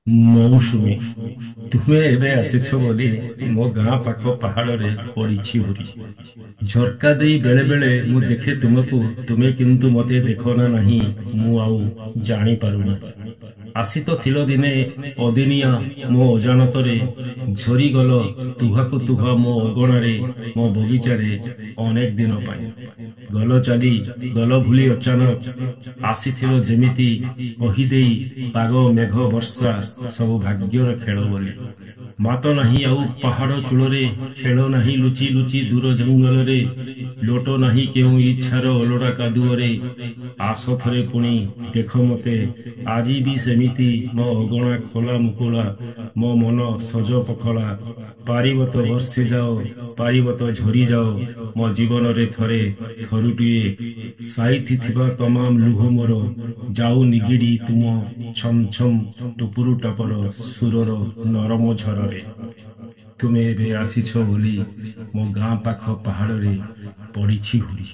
ମୌସୁମୀ, ତୁମେ ଏବେ ଆସିଛ ବୋଲି ମୋ ଗାଁ ପାଖ ପାହାଡ଼ରେ ପଡ଼ିଛି ହୁରି। ଝର୍କା ଦେଇ ବେଳେବେଳେ ମୁଁ ଦେଖେ ତୁମକୁ, ତୁମେ କିନ୍ତୁ ମୋତେ ଦେଖ ନା ନାହିଁ ମୁଁ ଆଉ ଜାଣିପାରୁନାହିଁ। ଆସି ତ ଥିଲ ଦିନେ ଅଦିନିଆ ମୋ ଅଜାଣତରେ, ଝରିଗଲ ତୁହାକୁ ତୁହା ମୋ ଅଗଣାରେ, ମୋ ବଗିଚାରେ ଅନେକ ଦିନ ପାଇଁ। ଗଲ ଚାଲି, ଗଲ ଭୁଲି ଅଚାନକ, ଆସିଥିଲ ଯେମିତି କହିଦେଇ ପାଗ ମେଘ ବର୍ଷା ସବୁ ଭାଗ୍ୟର ଖେଳ ବୋଲି। ମାତ ନାହିଁ ଆଉ ପାହାଡ଼ ଚୂଳରେ, ଖେଳ ନାହିଁ ଲୁଚି ଲୁଚି ଦୂର ଜଙ୍ଗଲରେ, ଲୋଟ ନାହିଁ କେଉଁ ଇଚ୍ଛାର ଅଲୋଡ଼ା କାଦୁଅରେ। ଆସ ଥରେ ପୁଣି ଦେଖ ମୋତେ, ଆଜି ବି ସେମିତି ମୋ ଅଗଣା ଖୋଲା ମୁକୁଳା, ମୋ ମନ ସଜ ପଖଳା। ପାରିବ ତ ବର୍ଷିଯାଅ, ପାରିବ ତ ଝରିଯାଅ ମୋ ଜୀବନରେ ଥରେ ଥରୁଟିଏ। ସାଇତି ଥିବା ତମାମ ଲୁହ ମୋର ଯାଉ ନିଗିଡ଼ି ତୁମ ଛମ୍ ଛମ୍ ଟୁପୁରୁ ଟାପର ସୁରର ନରମ ଝରରେ। ତୁମେ ଏବେ ଆସିଛ ବୋଲି ମୋ ଗାଁ ପାଖ ପାହାଡ଼ରେ ପଡ଼ିଛି ହୁରି।